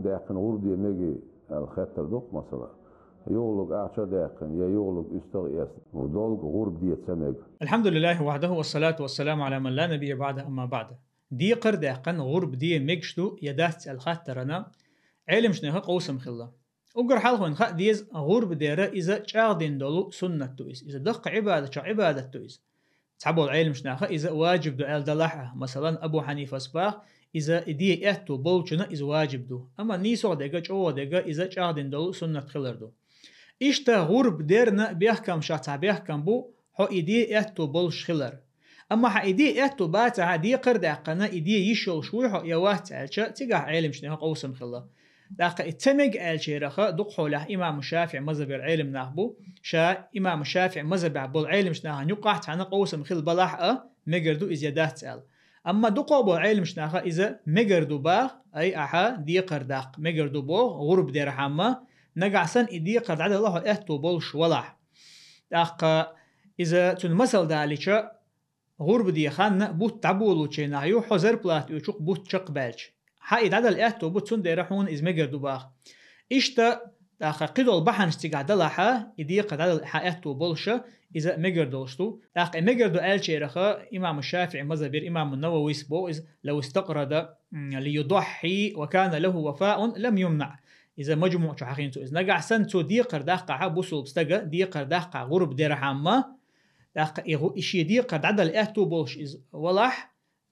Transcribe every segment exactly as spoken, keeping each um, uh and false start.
Даьккхина гӀурба де мега аьлла хаттар ду-кх, масала. ЮгӀалург ахча а даьккхина, е югӀалург уьстагӀ а эцна, долга гӀурба де ца мега. الحمد لله وحده والصلاة والسلام على من لا نبي بعده، أما بعد. Декхар даьккхина гӀурба де мегаш ду е дац аьлла хаттарна Ӏеламнаха къовсам хилла. Уггар хьалха вайна хаа деза, гӀурба дар иза чӀагӀдина долу суннат ду иза. Иза даккха Ӏибадатех Ӏибадат ду иза. Цхьаболу Ӏеламнаха иза ваджиб ду аьлла далахь а, масалан, Абу Хьанифас баха, иза и де аьтту болчунна иза ваджиб ду. Амма нийсогӀа дерг, чӀогӀа дерг иза чӀагӀдина долу суннат хилар ду. Иштта гӀурба дарна бехкамашах цхьа бехкам бу хьо и де аьтту болуш хилар. Амма хьан и де аьтту бацахь, декхар даьккхина и де йиш йолуш вуй хьо я вац аьлча, цигахь Ӏеламнаха къовсам хилла. ТӀаккха и ца мега аьллачарах дукха хьолехь имам ШафиӀи мазхӀабера Ӏеламнах бу, ша имам ШафиӀи мазхӀабехь болу Ӏеламнахана юккъехь цхьаьна къовсам хила балахь а, мегар ду иза я дац аьлла. Амма дукхах болу Ӏеламнаха иза мегар ду баха, ай, ахьа декхар даккха мегар ду боху гӀурба дархьама, нагахь санна и декхар дӀадала хьо аьтту болуш валахь. ТӀаккха иза цуьнан масал далийча, гӀурба де хан бутт дӀаболучу хенахь ю, хьо зарплата оьцуш бутт чекхбаьлча. Хьан и дӀадала аьтту бу, цундела хьуна иза мегар ду баха. Иштта, тӀаккха кхидолу бахьанаш цигахь далахь а, и декхар дӀадала хьан аьтту болуш а, иза мегар долуш ду. ТӀаккха и мегар ду аьллачарах имам ШафиӀи мазхӀабера имам Нававис боху иза: لو استقرض ليضحي وكان له وفاء لم يمنع. Иза МаджмуӀ чу хьахийна цо иза. Нагахь санна цо декхар даккхахь, бусулба стага декхар даккхахь гӀурба дархьама, тӀаккха и гӀу-, и шен декхар дӀадала аьтту болуш иза валахь,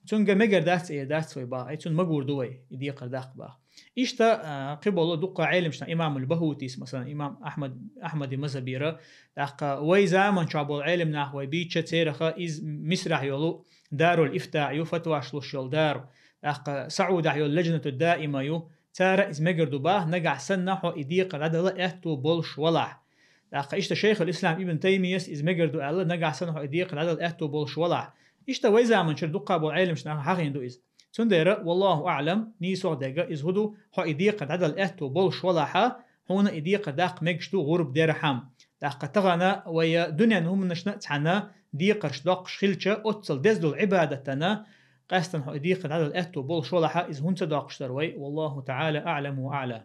цуьнга мегар дац, э, дац вай баха, ай, цунна магур ду вай и декхар даккха баха. Иштта, а, кхиболу дуккха Ӏеламнаха, имамул БахӀутис, масалан, имам Ахьмад, Ахьмади мазхӀабера, тӀаккха вай заман чохь болу Ӏеламнах вай бийча, церах иза Мисрахь йолу Дарул Ифта ю, фатваш луш йолу дару, тӀаккха СаӀудехь йолу Ладжнату Даима ю, цара иза мегар ду баха, нагахь санна хьо и декхар дӀадала аьтту болуш валахь. ТӀаккха иштта Шайхул Ислам Ибн Таймияс иза мегар ду аьлла, нагахь санна хьо и декхар дӀадала аьтту болуш валахь. Иштта вай заманчуьра дуккха болу Ӏеламнаха хьахийна ду иза. Цундела, валлаху аӀлам, нийсогӀа дерг иза хӀун ду, хьо и декхар дӀадала аьтту болуш валахь, хьуна и декхар даккха мегаш ду гӀурба дархьама. ТӀаккха тахана вай дуьненан хӀуманашна а цхьаьна декхарш доккхуш хилча, оццул деза долу Ӏибадатана къаьстина хьо и декхар дӀадала аьтту болуш валахь, иза хӀунда ца доккхуш дара вай? والله تعالى أعلم وأعلى.